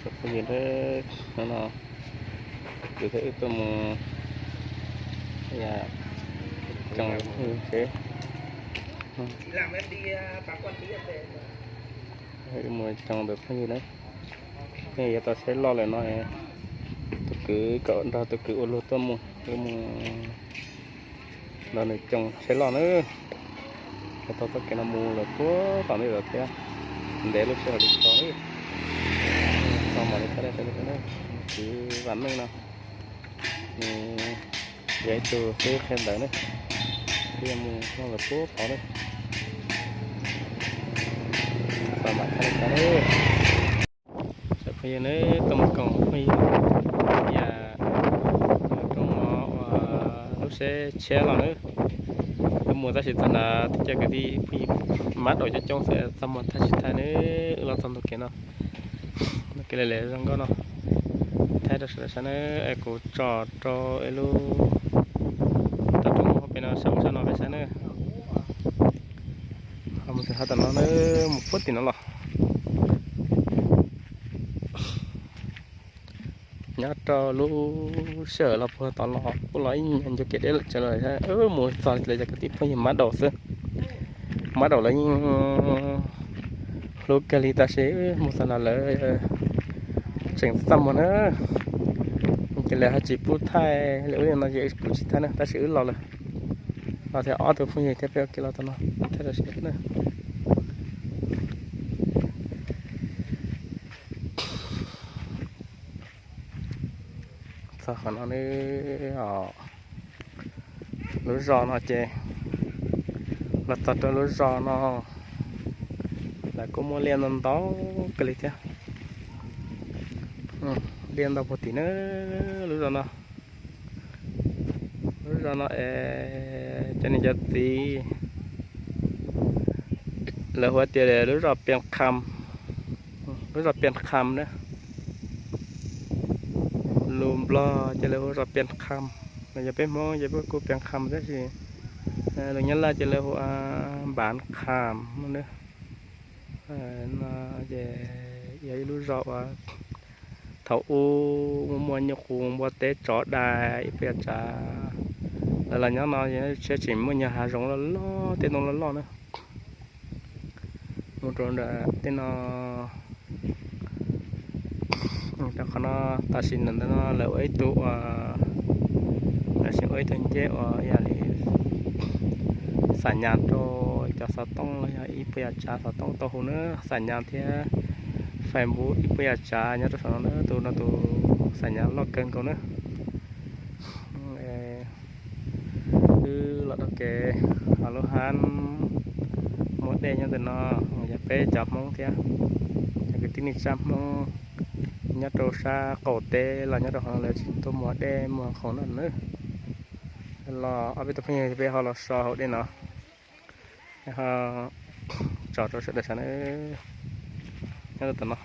Phooj ywg, hnub no kuv thiab wb tuaj mus cog phooj ywg seb, wb mus cog ntawm phooj ywg na. Phooj ywg yuav tau saib loj lawm no, tus kwv kom nrog tus kwv ua luag tuaj mus, wb mus nrog nws cog saib loj na. Yuav tau txoj kev no mus lawm puag tom ntej lawm thiab, ntev lub sij hawm li tso na. Tso mam li thaij rau sawv daws saib na. Kwv Vam Meej no, nws yog ib tug tub qhia ntawv na, twb yuav mus noj lawm puag tod na. Tso mam thaij rau sawv daws na. Phooj ywg na, tuaj mus koom phooj ywg, yog roob mov uas lub seb tshiab los na. Wb mus tab sis txog nrad cov kwv tij phooj ywg mab daum coob coob xwb, txaj muag thaij tsis thaij na. Wb los txog ntu kev no, ntu kev lem lem zoo nkauj no, thaij rau sawv daws saib na. Es kuv tso rau ib lub, tso rau hauv peb no saum sab no peb saib na. Mus txog hab tom no na, mus puag tim no los. Nyob rau lub sij hawm los puag tod los kuj los ib nyuag ncua kev deb lawm, tsaws los mus txog lawv cov kwv tij phooj ywg mab daum xwb. Mab daum lawv yeej hlub kawg li tab sis mus txog no lawv tseem txaj muag na. Ces lawv ho tsis pub thaij li ub li no ces kuv tsis thaij na, tab sis wb los lawm. Los thiab ob tug phooj ywg thiab peb ua kev los tom no thaij rau sawv daws na. Txog qhov no ne, lub zos no ces los txog rau lub zos no lawv kuj muaj liaj ntau ntau kawg li thiab. Liaj ntau puag tim na, lub zos no. Lub zos no es cov niam cov txiv lawv hu tias lub zos Pias Kham, lub zos Pias Kham na. Lus Nplog ces lawv hu zos Pias Kham, yog peb Hmoob ces peb kuj Pias Kham tab sis lus Nyab Laj ces lawv hu Npav Kham no. No ces yog ib lub zos uas thaum ub muaj muaj nyuj qus npua teb tsov dais ib puas yam tsav. Lawv los nyob no tseem muaj nyuag hav zoov loj loj tej ntoo loj loj na. Mus rau nram tej no, rau qhov no tam sim ntawm no lawv ua ib tug uas, lawv sim ua ib tug nceb uas yog li xam nyas rau cov xov tooj los yog ib puas yam tsav xov tooj tau hu na, xam nyas thiab Facebook ib puas yam tsav nyob rau saum no na, tus no tus xam nyas loj kawg nkaus na. Wb los dhau kev hauv lub hab muag dej nyob ntawm no, yog peb cov Hmoob thiab cov kwv tij neej tsa Hmoob nyob rau sab qaum teb los nyob rau hauv no lawv tsis tuaj muag dej muag khoom no na. Los ob peb tug phooj ywg peb ho los so hauv dej no, ho tso rau sawv daws saib na. Nyob rau tom no.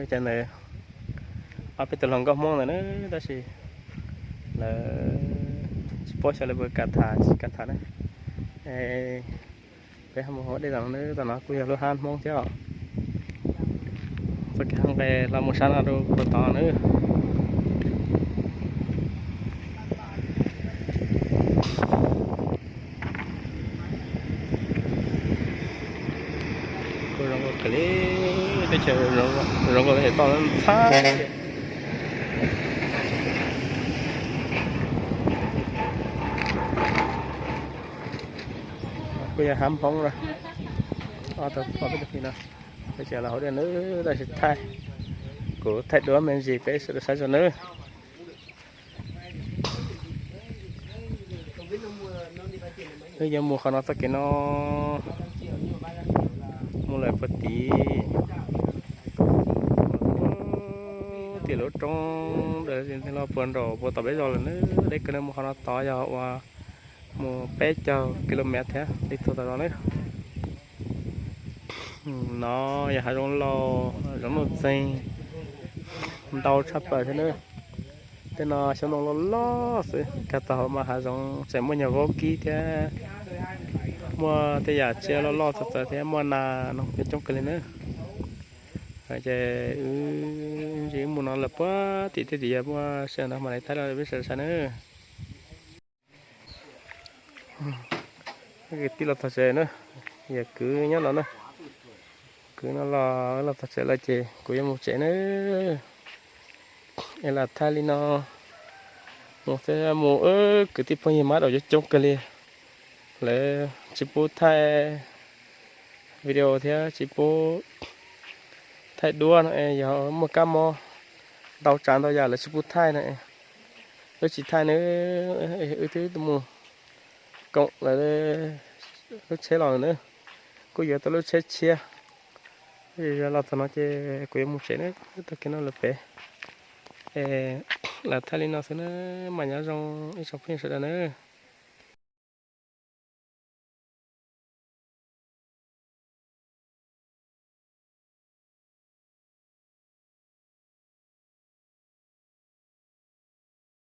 Cov ntawd ob peb tug hluas nkauj Hmoob ntawd na, tab sis lawv tsis paub xyov lawv puas kam tham tsis kam tham na. Peb ho mus hauv dej tom no, tom no kuj yog lub hab Hmoob thiab os. Txoj kev hab nqes los mus sab no rau puag tod na. Kuj zoo nkauj kawg li, teb chaws zoo nkauj li toj ntxhab. Kuj yog hab Hmoob na, ob tug phooj ywg no, peb tseem los hauv dej nawb, tab sis thaij, kuv thaij duab me ntsis peb sawv daws saib tso nawb. Wb yuav mus qhov no txoj kev no, mus lawm puag tim, tim lub roob ntawd los puag nraum puag tom peb zos lawm nawb. Deb kawg no, mus qhov no tod yog uas mus peb caug ki lo mev thiab li txog tom zos nawb. No yog hav zoov laus, zoov nuj txeeg. ntau tshaj plaws thiab na. Tej no xyoob ntoo loj loj xwb, kag tau hauv mas hav zoov tseem muaj nyuag vaub kib thiab, muaj tej yam tsiaj loj loj txawv txawv thiab muaj nas no coob coob kawg li na. Ces wb ntsia mus no lawm puag tim tej tim yog muaj sij hawm ntawd mam li thaij rau peb sawv daws saib na. Kwv tij los txog tsev na, yog kwv nyob no na. Kwv no los, los txog tsev lawm ces kuv yuav mus tsev na. Es lam thaij li no mus xwb, mus kwv tij phooj ywg mab daum coob coob kawg li. Lawv tsis pub thaij video thiab tsis pub thaij duab no es yog muaj kab mob ntau tsav ntau yam lawv tsis pub thaij no es wb tsis thaij na. Wb twb mus koom lawv lub tsheb los na, kuj yuav tau lub tsheb tshiab. Los txog no ces kuv yuav mus tsev na, tag kis no lawm pem. Es lam thaij li no xwb na, mas nyob zoo ib tsoom phooj ywg sawv daws na.